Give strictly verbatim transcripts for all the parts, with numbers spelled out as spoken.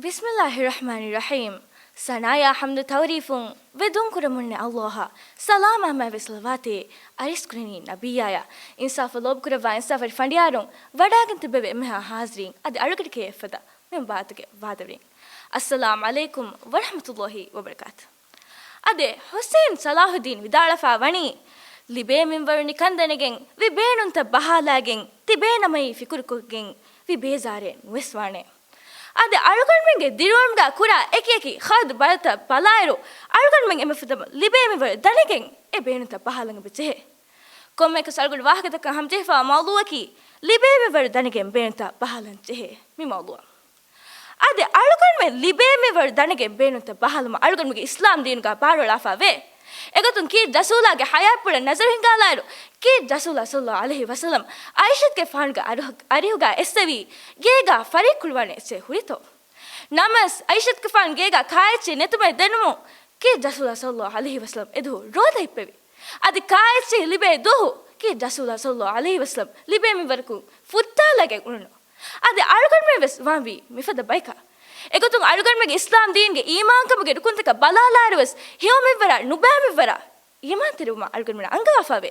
ބިސްމިއްލާހި ރަޙްމާނި ރަޙީމް. ސަނާޔާ ޙަމްދު ތަޢުރީފުން ވެ ދުންކުރަމުންނެ އައްލާހަށް، ސަލާމާ މާ ވެ ޞަލަވާތެއް އަރިސްކުރަނީ ނަބިއްޔާޔަށް. އިންސާފަށް ލޯބިކުރައްވާ އިންސާފުވެރި ފަނޑިޔާރުން، ވަޑައިގެން ތިއްބެވި އެންމެހާ ޙާޒިރީން އަދި އަޅުގަޑި ކެޔޮ އެއްފަދަ މި ބާތުގެ ވާދަވެރިން. އައްސަލާމް ޢަލައިކުމް ވަރަޙްމަތުﷲި ވަބަރަކާތު. އަދި ޙުސައިން ޞަލާޙުއްދީން ވިދާޅުވެފަ ވަނީ، ލިބޭ މިންވަރު ނިކަން ދެނެގެން، ވި ބޭނުންތައް ބަހާލައިގެން، ތިބޭނަމައީ ފިކުރުކޮށްގެން، ވި ބޭޒާރެއް ނުވެސްވާނެ. އަދި އަޅުގަނޑުމެންގެ ދިރިއުޅުމުގަ ކުރާ އެކި އެކި ޚަރަދު ބަދަލުތައް ބަލާއިރު، އަޅުގަނޑުމެން އެންމެ ފުރަތަމަ ލިބޭ މިންވަރު ދަނެގެން އެ ބޭނުންތައް ބަހާލަން އެބަޖެހޭ. ކޮންމެއަކަސް އަޅުގަނޑު ވާހަކަދައްކަން ހަމަޖެހިފައިވާ މައުޟޫޢަކީ، ލިބޭ މިންވަރު ދަނެގެން ބޭނުންތައް ބަހާލަން ޖެހޭ މި މައުޟޫޢަށް. އަދި އަޅުގަނޑުމެން ލިބޭ މިންވަރު ދަނެގެން ބޭނުންތައް ބަހާލުމަށް އަޅުގަނޑުމެންގެ އިސްލާމް ދީނުގަ ބާރުއަޅާފަ ވޭ. އެގޮތުން ކީރިތި ރަސޫލާގެ ޙަޔާތްޕުޅަށް ނަޒަރު ހިންގާލާއިރު، ކީރިތި ރަސޫލާ ޞައްލައްލާހު ޢަލައިހި ވަސައްލަމް ޢާއިޝަތުގެފާނުގެ އަރިހު-، އަރިހުގަ އެއްސެވީ، ގޭގަ ފަރިއްކުޅުވާނެ އެއްޗެއް ހުރިތޯ؟ ނަމަވެސް ޢާއިޝަތުގެފާނު ގޭގަ ކާއެއްޗެއް ނެތުމަށް ދެނުމުން، ކީރިތި ރަސޫލާ ޞައްލައްލާހު ޢަލައިހި ވަސައްލަމް އެދުވަހު ރޯދަ ހިއްޕެވި. އަދި ކާއެއްޗެއް ލިބޭ ދުވަހު، ކީރިތި ރަސޫލާ ޞައްލައްލާހު ޢަލައިހި ވަސައްލަމް ލިބޭ މިންވަރަކުން ފުއްދާލައިގެން އުޅުނު. އަދި އަޅުގަނޑުމެން ވެސް ވާންވީ މިފަދަ ބަޔަކަށް. އެގޮތުން އަޅުގަނޑުމެންގެ އިސްލާމް ދީންގެ އީމާންކަމުގެ ރުކުންތަކަށް ބަލާލާއިރު ވެސް، ހެޔޮ މިންވަރާ ނުބައި މިންވަރާ އީމާންތެރިވުމަށް އަޅުގަނޑުމެން އަންގަވާފަ ވޭ.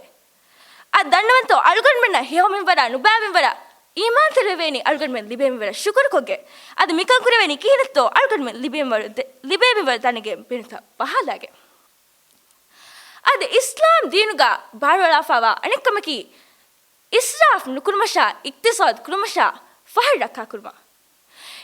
އަދި ދަންނަވަންތޯ، އަޅުގަނޑުމެންނަށް ހެޔޮ މިންވަރާ ނުބައި މިންވަރާ އީމާންތެރިވެވޭނީ އަޅުގަނޑުމެން ލިބޭ މިންވަރަށް ޝުކުރުކޮށްގެން. އަދި މިކަން ކުރެވޭނީ ކިހިނެއްތޯ، އަޅުގަނޑުމެން ލިބޭ މިންވަރު ދެ-، ލިބޭ މިންވަރު ދަނެގެން ބޭނުންތައް ބަހާލައިގެން. އަދި އިސްލާމް ދީނުގަ ބާރުއަޅާފައިވާ އަނެއްކަމަކީ، އިސްރާފް ނުކުރުމަށާ، އިޤްތިޞާދު ކުރުމަށާ، ފަހަރު ރައްކާކުރުމަށް.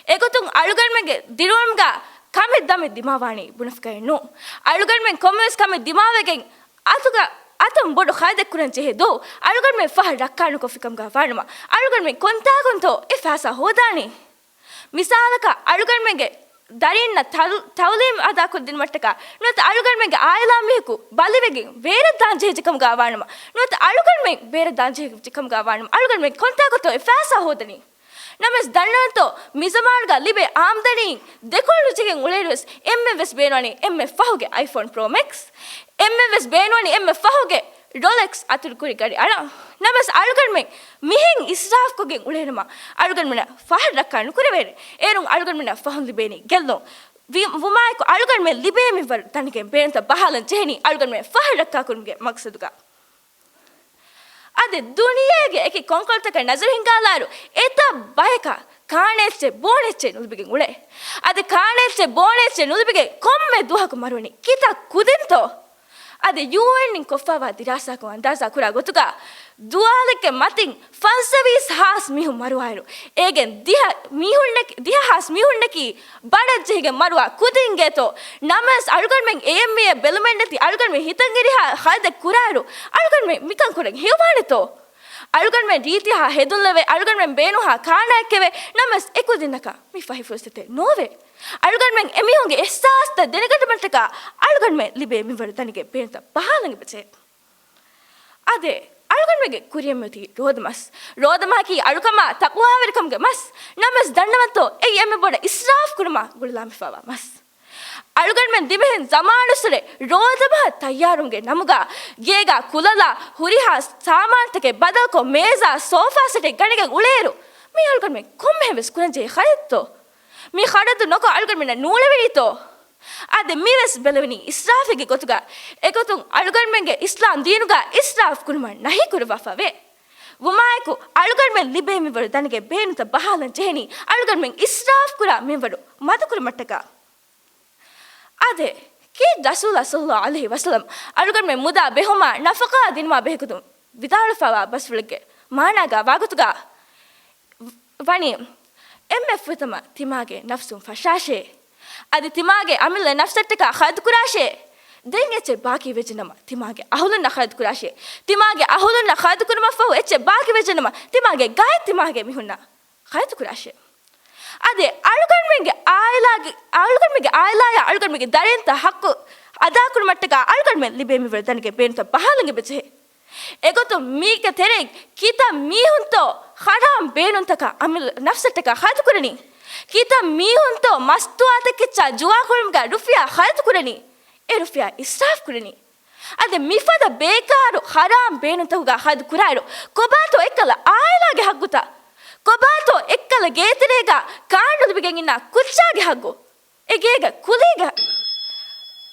އެގޮތުން އަޅުގަނޑުމެންގެ ދިރިއުޅުމުގަ ކަމެއް ދަމެއް ދިމާވާނީ ބުނެފަކައެއް ނޫން. އަޅުގަނޑުމެން ކޮންމެވެސް ކަމެއް ދިމާވެގެން އަތުގަ، އަތުން ބޮޑު ޚައިދެއް ކުރަން ޖެހޭ ދުވަހު އަޅުގަނޑުމެން ފަހަރު ރައްކާނުކޮށްފި ކަމުގަ ވާނަމަ، އަޅުގަނޑުމެން ކޮންތާކުންތޯ އެ ފައިސާ ހޯދާނީ؟ މިސާލަކަށް، އަޅުގަނޑުމެންގެ ދަރީންނަށް ތައު-، ތައުލީމް އަދާކޮށްދިނުމަށްޓަކާ ނުވަތަ އަޅުގަނޑުމެންގެ އާއިލާ މީހަކު ބަލިވެގެން ވޭރަށް ދާން ޖެހިއްޖެ ކަމުގަ ވާނަމަ، ނުވަތަ އަޅުގަނޑުމެން ވޭރަށް ދާން ޖެހިއްޖެ ކަމުގަ ވާނަމަ، އަޅުގަނޑުމެން ކޮންތާކުންތޯ އެ ފައިސާ ހޯދަނީ؟ ނަމަވެސް ދަންނަވަންތޯ، މިޒަމާނުގަ ލިބޭ އާމްދަނީ ދެކޮޅު ނުޖެހިގެން އުޅޭއިރުވެސް އެންމެން ވެސް ބޭނުންވަނީ އެންމެ ފަހުގެ އައިފޯން ޕްރޯ މެކްސް. އެންމެން ވެސް ބޭނުންވަނީ އެންމެ ފަހުގެ ރޮލެކްސް އަތުރުކުރި ގަޑި އަޅަން. ނަމަވެސް އަޅުގަނޑުމެން މިހެން އިސްރާފްކޮށްގެން އުޅޭނަމަ، އަޅުގަނޑުމެންނަށް ފަހަރު ރައްކާ ނުކުރެވޭނެ. އޭރުން އަޅުގަނޑުމެންނަށް ފަހުން ލިބޭނީ ގެއްލުން. ވި-، ވުމާއެކު އަޅުގަނޑުމެން ލިބޭ މިންވަރު ދަނެގެން ބޭނުންތައް ބަހާލަން ޖެހެނީ އަޅުގަނޑުމެން ފަހަރު ރައްކާކުރުމުގެ މަގްސަދުގަ. އަދި ދުނިޔޭގެ އެކި ކޮންކޮޅުތަކަށް ނަޒަރު ހިންގާލާއިރު، އެތައް ބަޔަކަށް ކާނެ އެއްޗެއް ބޯނެ އެއްޗެއް ނުލިބިގެން އުޅޭ. އަދި ކާނެ އެއްޗެއް ބޯނެ އެއްޗެއް ނުލިބިގެން ކޮންމެ ދުވަހަކު މަރުވަނީ ކިތައް ކުދިންތޯ؟ އަދި ޔޫއެންއިން ކޮށްފައިވާ ދިރާސާއަކުން އަންދާޒާ ކުރާ ގޮތުގަ، ދުވާލެއްގެ މަތިން ފަންސަވީސް ހާސް މީހުން މަރުވާއިރު، އޭގެން ދިހަ މީހުންނަކީ، ދިހަ ހާސް މީހުންނަކީ ބަނޑަށްޖެހިގެން މަރުވާ ކުދިން އިނގޭތޯ. ނަމަވެސް އަޅުގަނޑުމެން އެ އެންމެ ބެލުމެއްނެތި އަޅުގަނޑުމެން ހިތަށް އެރިހާ ޚައިދެއް ކުރާއިރު، އަޅުގަނޑުމެން މިކަން ކުރަން ހެޔޮވާނެތޯ؟ އަޅުގަނޑުމެން ރީތިހާ ހެދުންލެވޭ، އަޅުގަނޑުމެން ބޭނުންހާ ކާނާއެއްކެވޭ. ނަމަވެސް އެކުދިންނަކަށް މި ފަހި ފުރުސަތެއް ނޯވޭ. އަޅުގަނޑުމެން އެމީހުންގެ އިޙްސާސްތައް ދެނެގަތުމަށްޓަކާ އަޅުގަނޑުމެން ލިބޭ މިންވަރު ދަނެގެން ބޭނުންތައް ބަހާލަން އެބަޖެހޭ. އާދެ، އަޅުގަނޑުމެންގެ ކުރިއަށް މިއޮތީ ރޯދަމަސް. ރޯދަމަހަކީ އަޅުކަމާ ތަޤްވާވެރިކަމުގެ މަސް. ނަމަވެސް ދަންނަވަންތޯ، އެއީ އެންމެ ބޮޑަށް އިސްރާފް ކުރުމާ ގުޅިލާމެފާވާ މަސް. އަޅުގަނޑުމެން ދިވެހިން ޒަމާނުއްސުރެ ރޯދަމަހަށް ތައްޔާރުވުމުގެ ނަމުގަ، ގޭގަ ކުލަލާ ހުރިހާ ސާމާނުތަކެއް ބަދަލުކޮށް، މޭޒާ ސޯފާ ސެޓެއް ގަނެގެން އުޅޭއިރު، މީ އަޅުގަނޑުމެން ކޮންމެހެން ވެސް ކުރަންޖެހޭ ޚައިރެއްތޯ؟ މި ޚަރަދު ނޮކޮށް އަޅުގަނޑުމެންނަށް ނޫޅެވެނީތޯ؟ އާދެ، މިވެސް ބެލެވެނީ އިސްރާފެއްގެ ގޮތުގަ. އެގޮތުން އަޅުގަނޑުމެންގެ އިސްލާމް ދީނުގަ އިސްރާފް ކުރުމަށް ނަހީ ކުރައްވާފަ ވޭ. ވުމާއެކު، އަޅުގަނޑުމެން ލިބޭ މިންވަރު ދަނެގެން ބޭނުންތައް ބަހާލަން ޖެހެނީ، އަޅުގަނޑުމެން އިސްރާފް ކުރާ މިންވަރު މަދުކުރުމަށްޓަކާ. އާދެ، ކީރިތި ރަސޫލާ ޞައްލައްލާހު ޢަލައިހި ވަސައްލަމް އަޅުގަނޑުމެން މުދާ ބެހުމާ ނަފަޤާ ދިނުމާ ބެހޭގޮތުން ވިދާޅުވެފައިވާ ބަސްފުޅެއްގެ މާނާގަ ވާގޮތުގަ ވަނީ، އެންމެ ފުރަތަމަ ތިމާގެ ނަފްސުން ފަށާށޭ. އަދި ތިމާގެ އަމިއްލަ ނަފްސަށްޓަކާ ޚަރަދުކުރާށޭ. ދެން އެއްޗެއް ބާކީވެއްޖެނަމަ، ތިމާގެ އަހުލުންނަށް ޚަރަދުކުރާށޭ. ތިމާގެ އަހުލުންނަށް ޚަރަދުކުރުމަށްފަހު އެއްޗެއް ބާކީވެއްޖެނަމަ، ތިމާގެ ގާތް ތިމާގެ މީހުންނަށް ޚަރަދުކުރާށޭ. އަދި އަޅުގަނޑުމެންގެ އާއިލާގެ، އަޅުގަނޑުމެންގެ އާއިލާޔާ އަޅުގަނޑުމެންގެ ދަރިންތައް ޙައްޤު އަދާކުރުމަށްޓަކާ އަޅުގަނޑުމެން ލިބޭ މިންވަރު ދަނެގެން ބޭނުންތައް ބަހާލަން އެބަޖެހޭ. އެގޮތުން މީގެ ތެރެއިން ކިތައް މީހުންތޯ ޙަރާމް ބޭނުންތަކަށް އަމިއްލަ ނަފްސަށްޓަކާ ޚަރަދުކުރަނީ؟ ކިތައް މީހުންތޯ މަސްތުވާތަކެއްޗާ ޖުވާކުޅުމުގަ ރުފިޔާ ޚަރަދުކުރަނީ؟ އެ ރުފިޔާ އިސްރާފް ކުރަނީ. އަދި މިފަދަ ބޭކާރު ޙަރާމް ބޭނުންތަކުގަ ޚަރަދު ކުރާއިރު، ކޮބާތޯ އެއްކަލަ އާއިލާގެ ޙައްޤުތައް؟ ކޮބާތޯ އެއްކަލަ ގޭތެރޭގަ ކާން ނުލިބިގެން އިންނަ ކުއްޖާގެ ހައްގު؟ އެގޭގެ ކުލީގެ،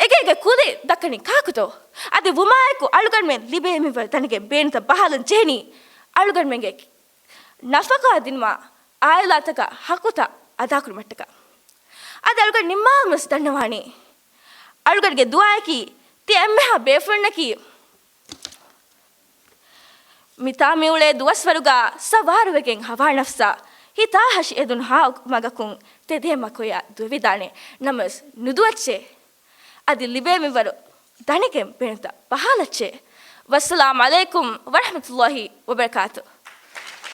އެގޭގެ ކުލި ދައްކަނީ ކާކުތޯ؟ އަދި ވުމާއެކު އަޅުގަނޑުމެން ލިބޭ މިންވަރު ދަނެގެން ބޭނުންތައް ބަހާލަން ޖެހެނީ އަޅުގަނޑުމެންގެ ނަފަޤާ ދިނުމާ އާއިލާތަކަށް ހައްޤުތައް އަދާކުރުމަށްޓަކާ. އަދި އަޅުގަނޑު ނިންމާލުމަސް ދަންނަވާނީ، އަޅުގަނޑުގެ ދުޢާއަކީ ތި އެންމެހާ ބޭފުޅުންނަކީ މިތާ މިއުޅޭ ދުވަސްވަރުގަ ސަވާރުވެގެން ހަވާ ނަފްސާ ހިތާ ހަށި އެދުނު ހާ މަގަކުން ތެދޭ މަކޮޔާ ދުވެވިދާނެ. ނަމަވެސް ނުދުވައްޗޭ. އަދި ލިބޭ މިންވަރު ދަނެގެން ބޭނުންތައް ބަހާލައްޗޭ. ވައްސަލާމް ޢަލައިކުމް ވަރަޙްމަތުﷲ ވަބަރަކާތު.